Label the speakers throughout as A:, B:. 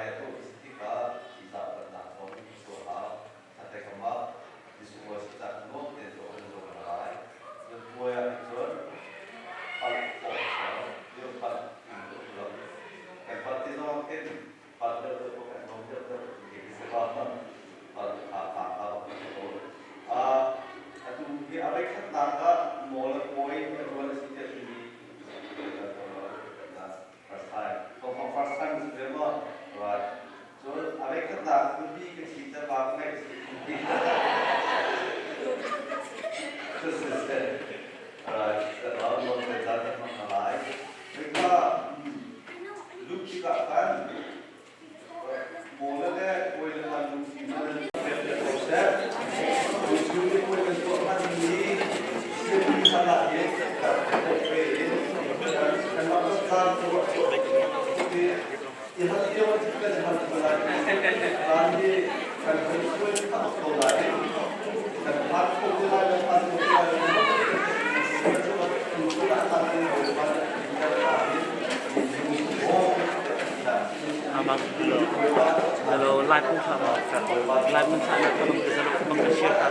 A: Raya tuah si tikah ṭihzah upatnak zong tuah hau. Khatte kam ah misunglawi si cak nuam tein tuah kan zuam lai. Cun puai ah hin cun palh khawh a si lo. Lio palh in tuah lo. Kan palh ti zong ah khin palh deuh deuh ko kan nuam deuh deuh ti khi si lo. Palh kha kha kha bak a ko. Atu hi a voikhatnak ah mawl a kawi a ṭuan a si tiah timi first time. Thawngpang first time si ve maw? Right. Cun a voikhatnak nupi ka ṭhi te pa ka ngeih si. Siseh. Right. Nuam te caan kan hmang hna lai. Rika lut tikah khan Mawle le kawi le kan lungfim nan pek te ko seh. Tuchun ni puai kan tuah hman mi siapi chan ah hin kan ve in kan rak caan tuah ti i hal cio kan hal ko lai. Caan hi kan kan suai kha ko lai. Kan phan kho te lai, kan phan kho te lai.
B: Hello, live pun thla ma live mun thla na bang ka zalo bang ka share ta.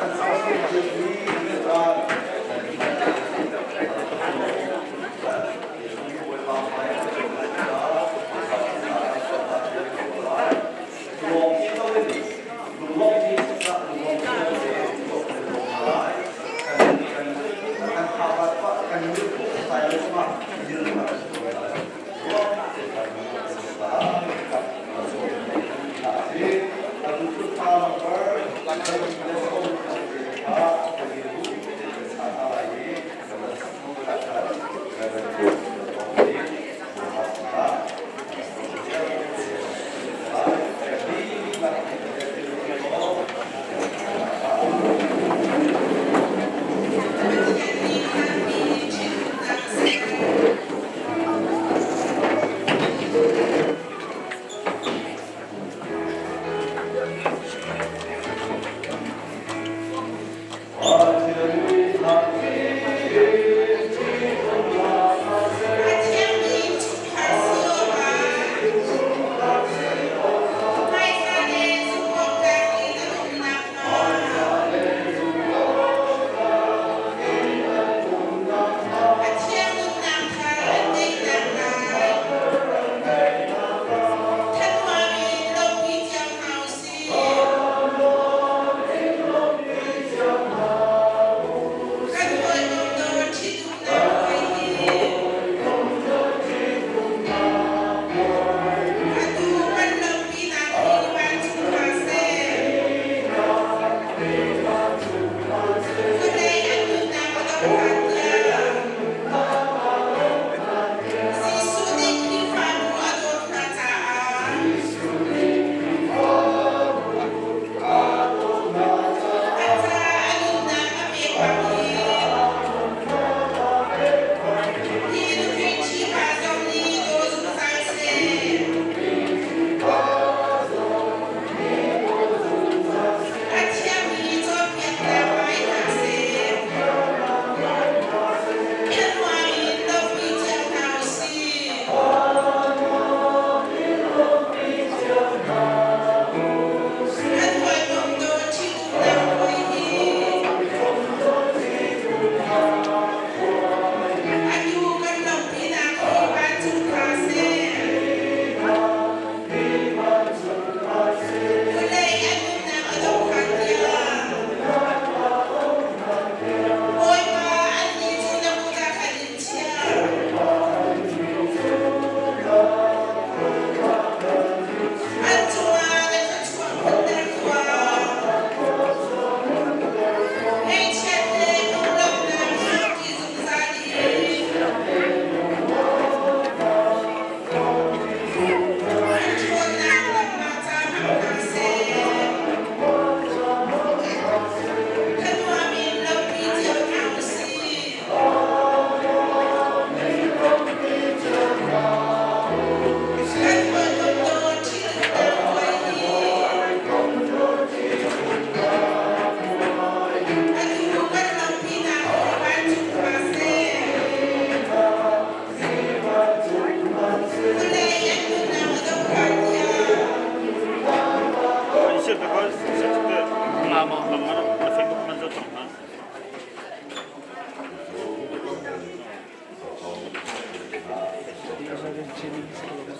B: Reverend Jimmy Solomon.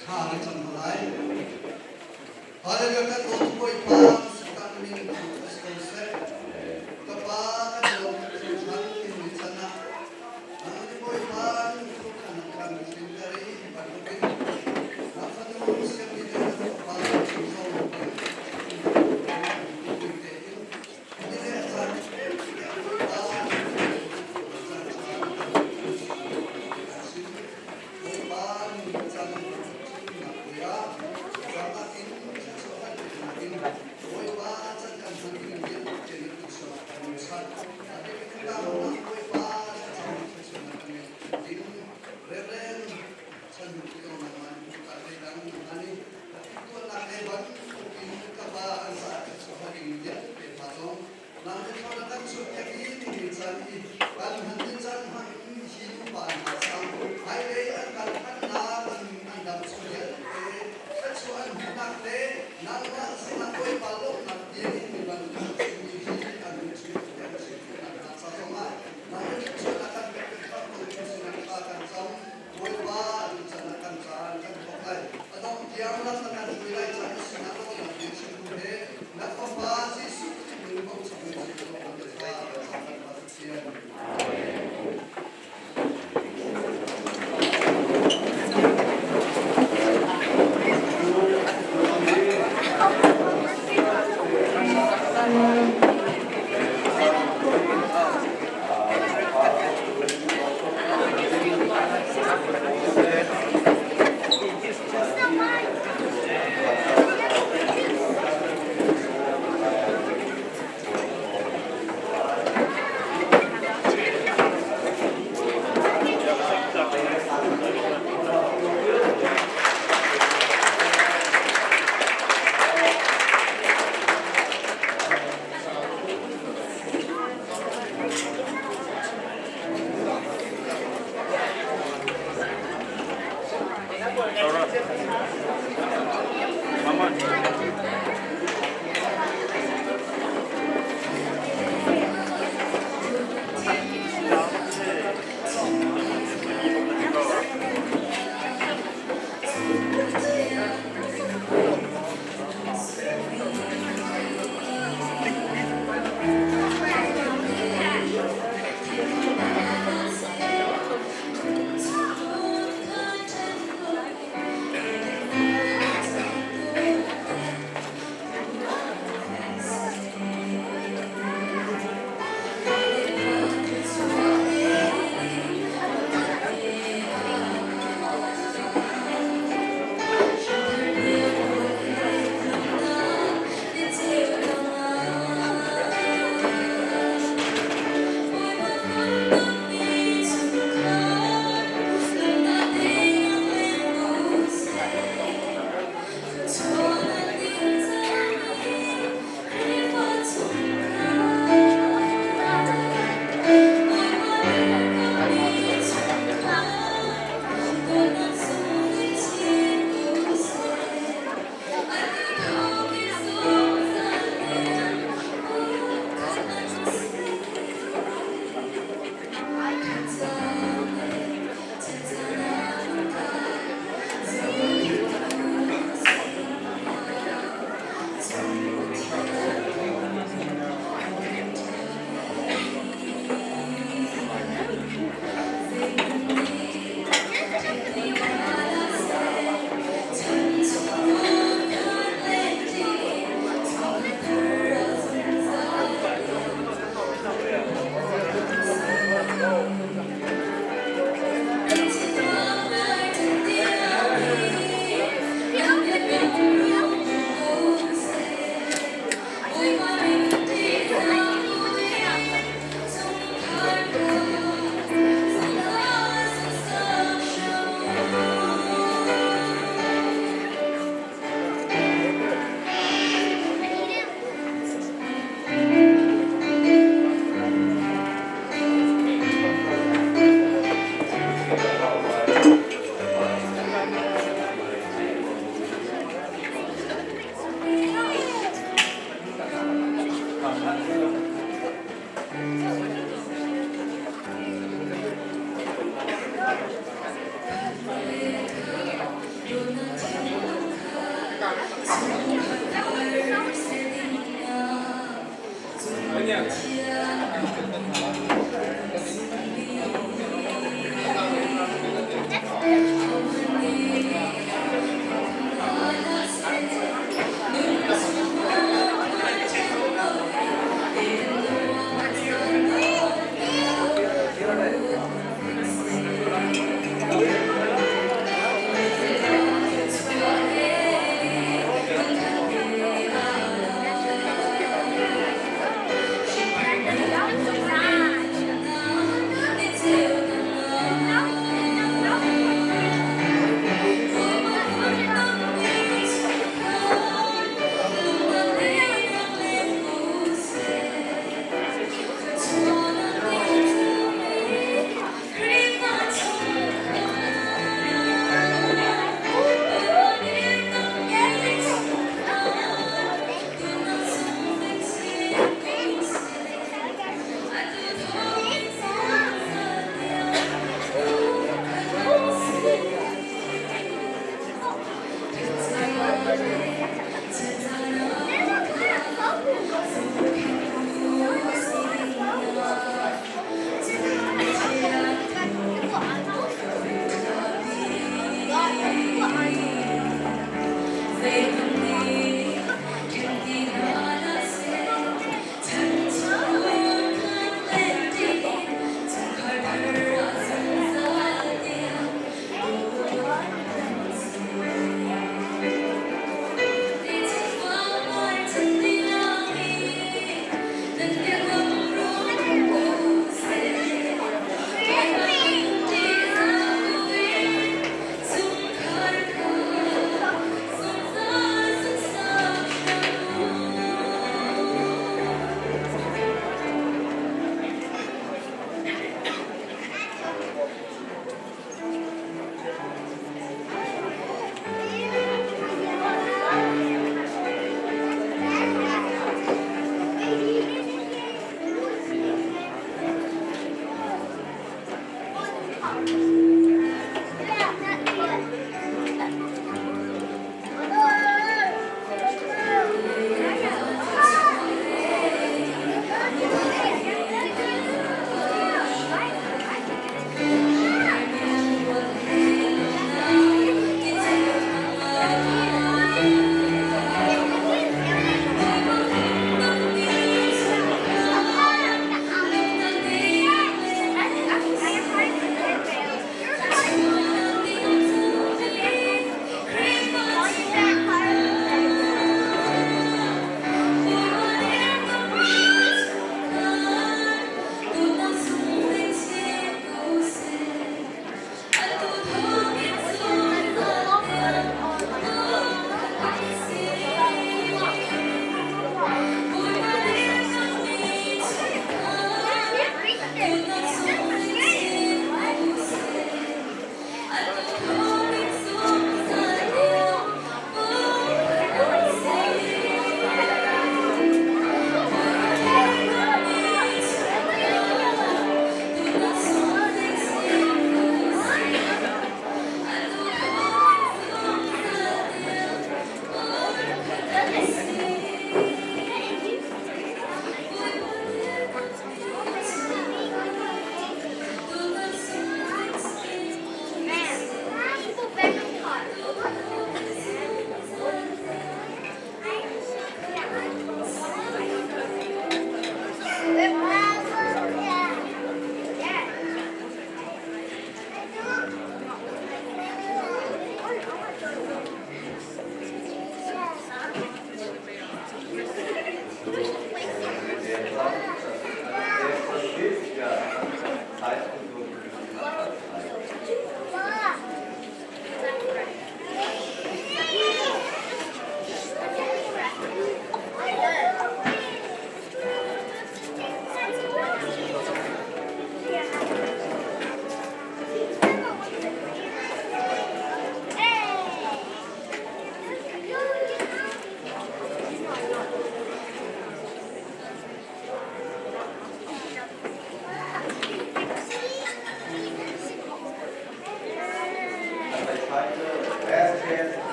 C: Thla na cam hna lai. Hallelujah kan dawt Bawipa Satan min thangṭhat si ko seh. Ka Pa kan lawm kan thangṭhat timi can ah nang nih Bawipa nan thukhan kan tlinter i bantukin na fanu siami le na fapa chungso tein ni le a caan Bawipa caan ṭha kan Bawipa ni caan thimnak puai ah zaangah in thluachuah kan peknak in.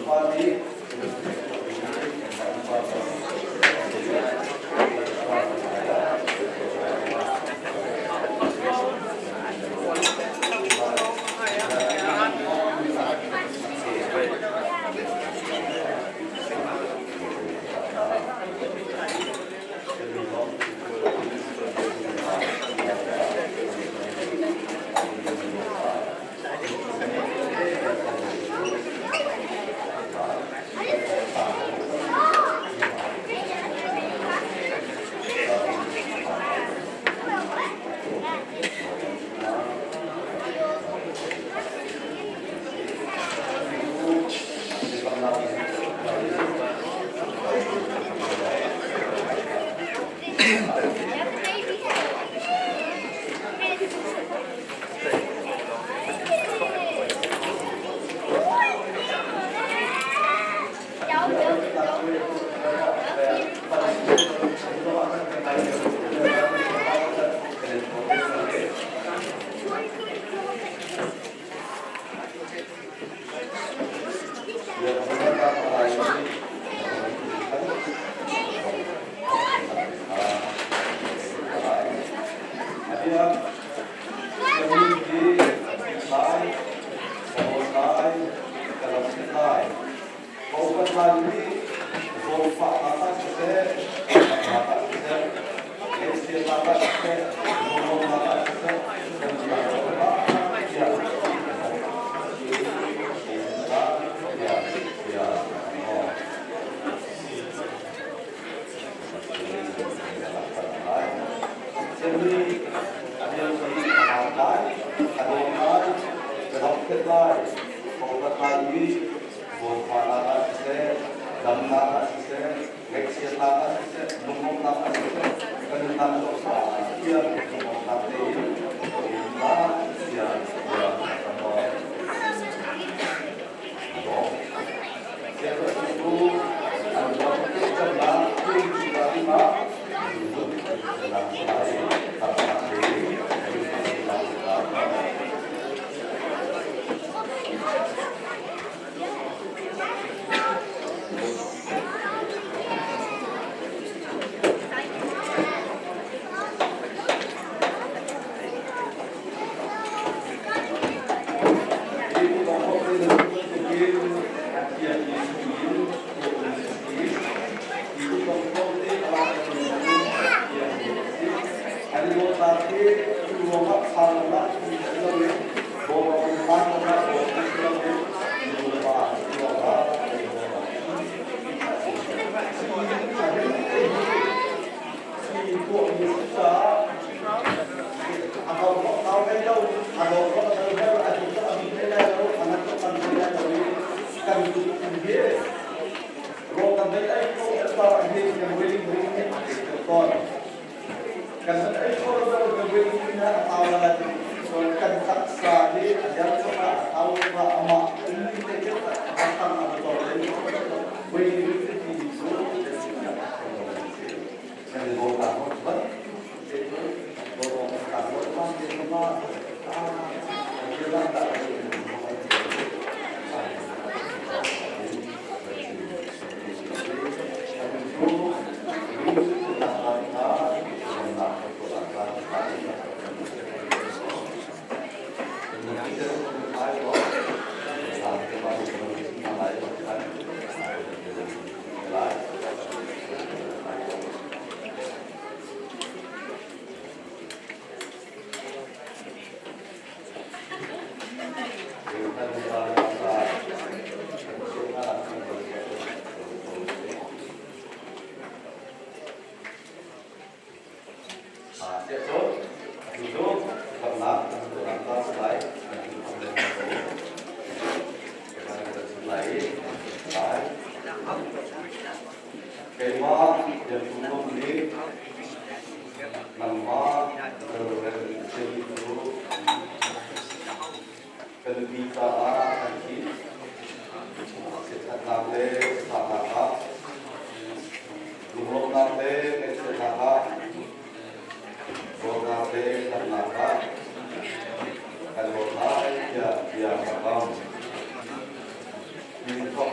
A: Bawipa nih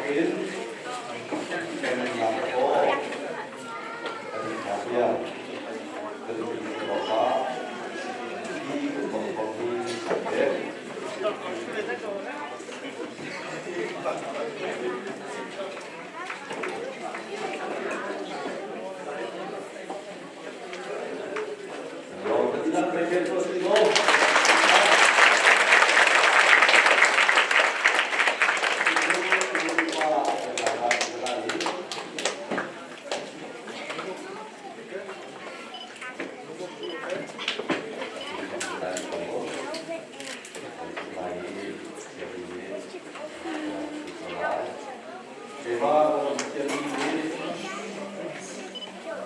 A: in kan nunnak aw kan i piak. Kan nupi awkah hi kut hi kan pek.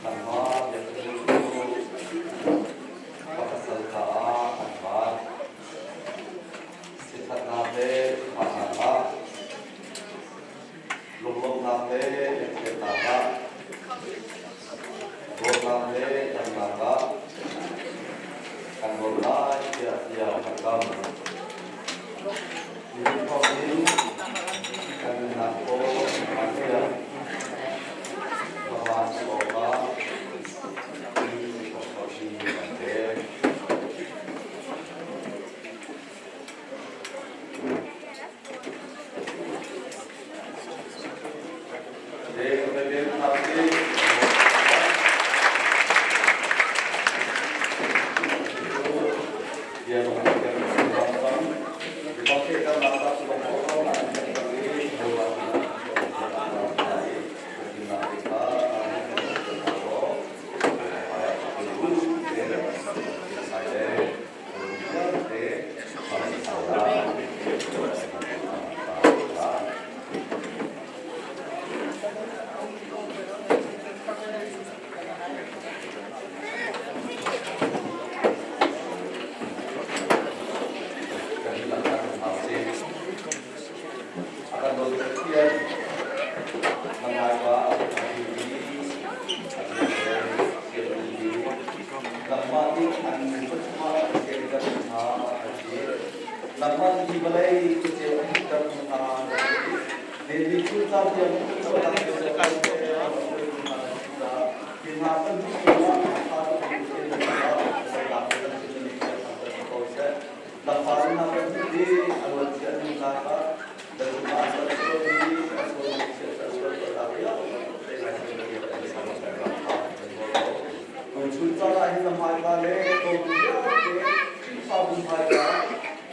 A: Nangmah biakinn cu ka pasal caah an van. Sithatnak le fahnak ah, lunglawmhnak le ngaihchiatnak ah, dawtnak le damnak ah kan dawt lai tiah bia kan kam. Nihin thawngin kan nunnak aw kan tiah Fapa si awkah hi kan pek. Nangmah hi vawlei khuaceu an hmuhter hna David cu cabiang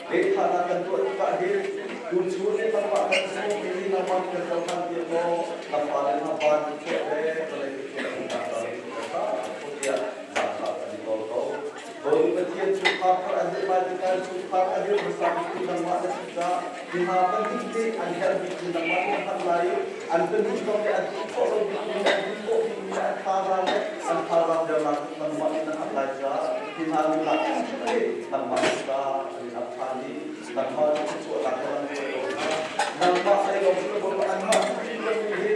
A: Lehthahnak kan tuah tikah hin tuchun i nangmah kan sung i nangmah kan cohlan piak law na fale hna van in chuah le vawlei chuah hna tiah zaangfah kan i nawl ko. Bawipa Pathian chungkhar thar an dirh lai tikah chungkhar a dirh hmasa biktu nangmah na si caah hi hna pahnih nih an herh biktu nangmah nih na hngalh lai i an pahnih zong nih an tuah khawh lo bikmi an duh khawh bikmi an thazaang le an thazaang dernak nangmah nih na hngalh lai caah hi hna nunnak nih nangmah caah an i ap ṭhan i nangmah cu chuahnak na kan tuah ko hna. Nangmah lei lawng si lo anmah mi hi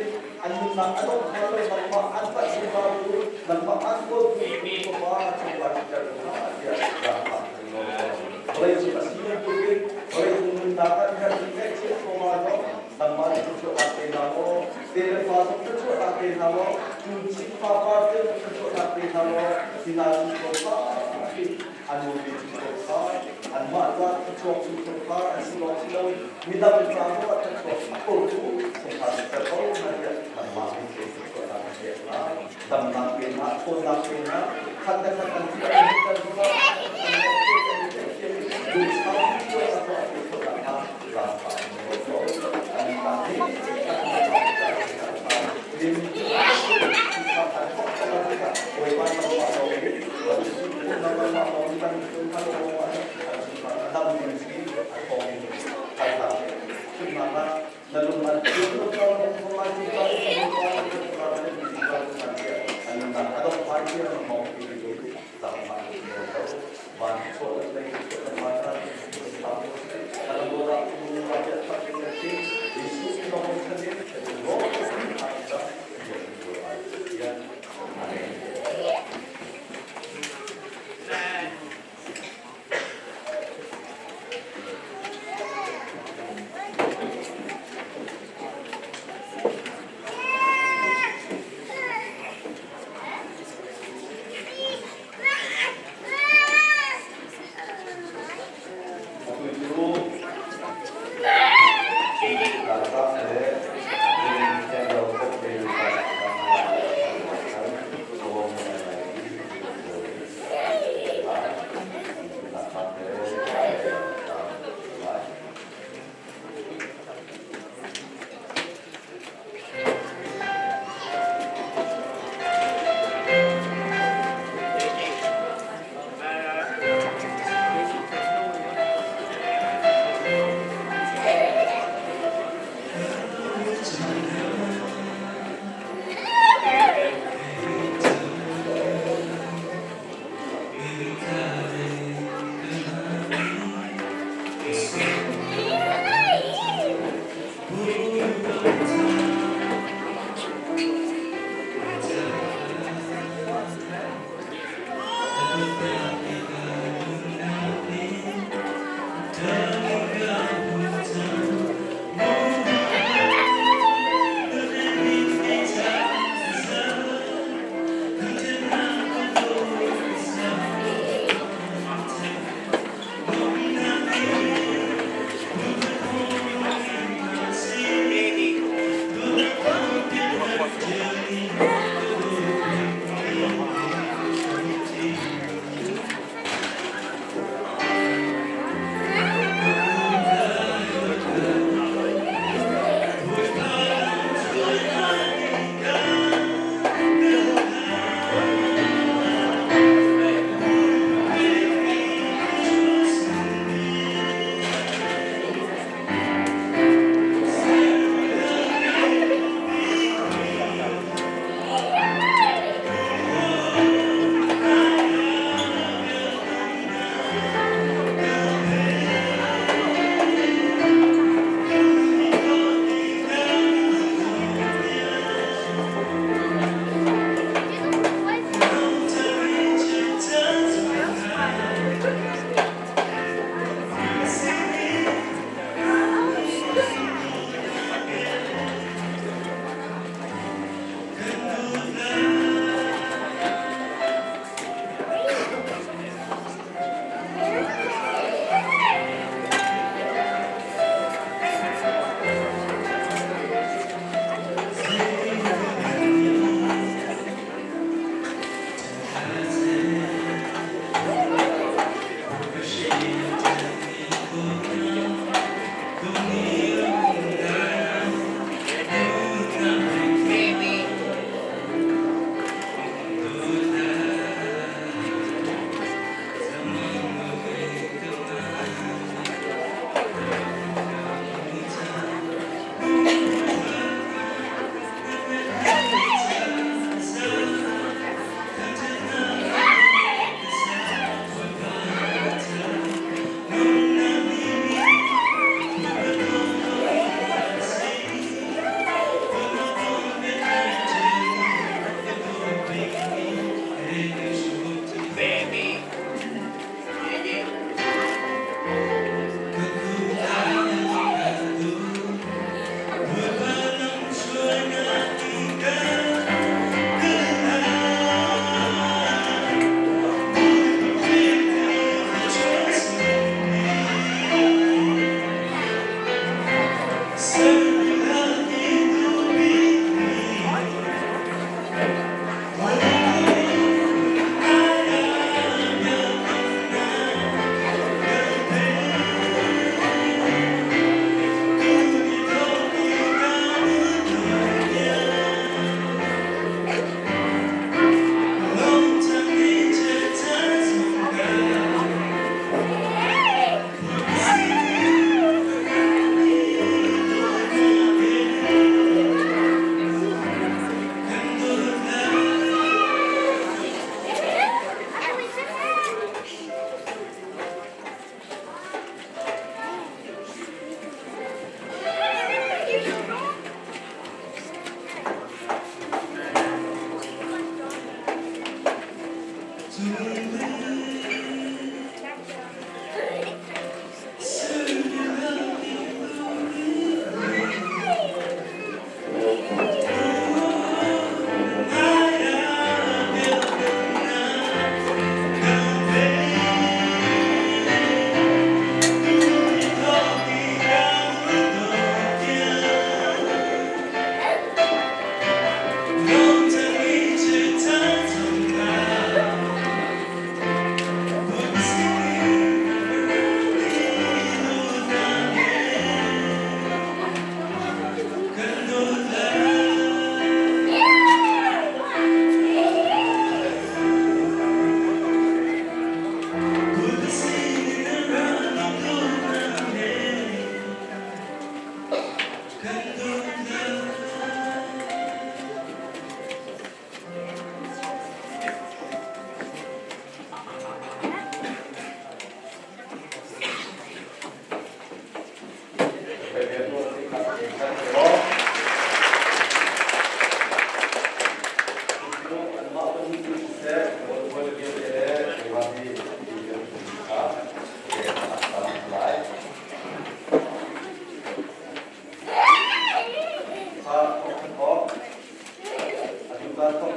A: an nunnak a dongh hnga lo nangmah an panh zungzaltu nangmah an kawltu Fapa chungkhar siter ko hna tiah zaangfah kan nawl ko. Vawlei cung a si bantukin vawlei cung nunnak ah herhmi ngaihchiat chawva zong nangmah nih thluachuahnak pe hna law te le fa zong thluachuahnak pe hna law cunchik fapar te zong thluachuahnak pe hna law hi hna chung kha an nupi chungkhar anmah ca thluachuak chungkhar an si lawng si loin midang ca zongah thluachuak a khotu chungkhar an ser ko hna tiah anmah nih thluachuahnak an pek hna damnak pe hna ṭhawnnak pe hna khat le khat an thi an hmuhter zongah an duhsah thluachuahnak hna zaangfah an ko an ta hi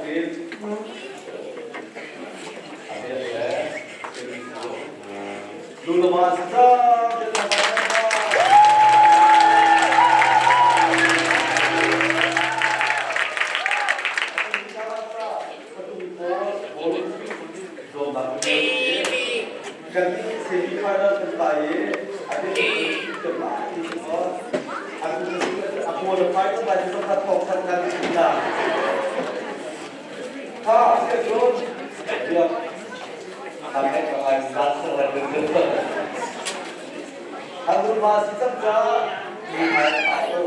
A: in a biak le Lulama si Kan semi final kan kai i a a qualify kan lai cu kha thawk khat kan si na. Kha sia cun biak kan ek ngai zat sa lai den den. Kan ma si cang ca ni hai a ko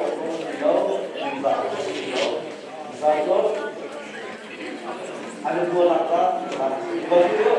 A: lo ni ba lo. Za cun an bualak ka ba tu.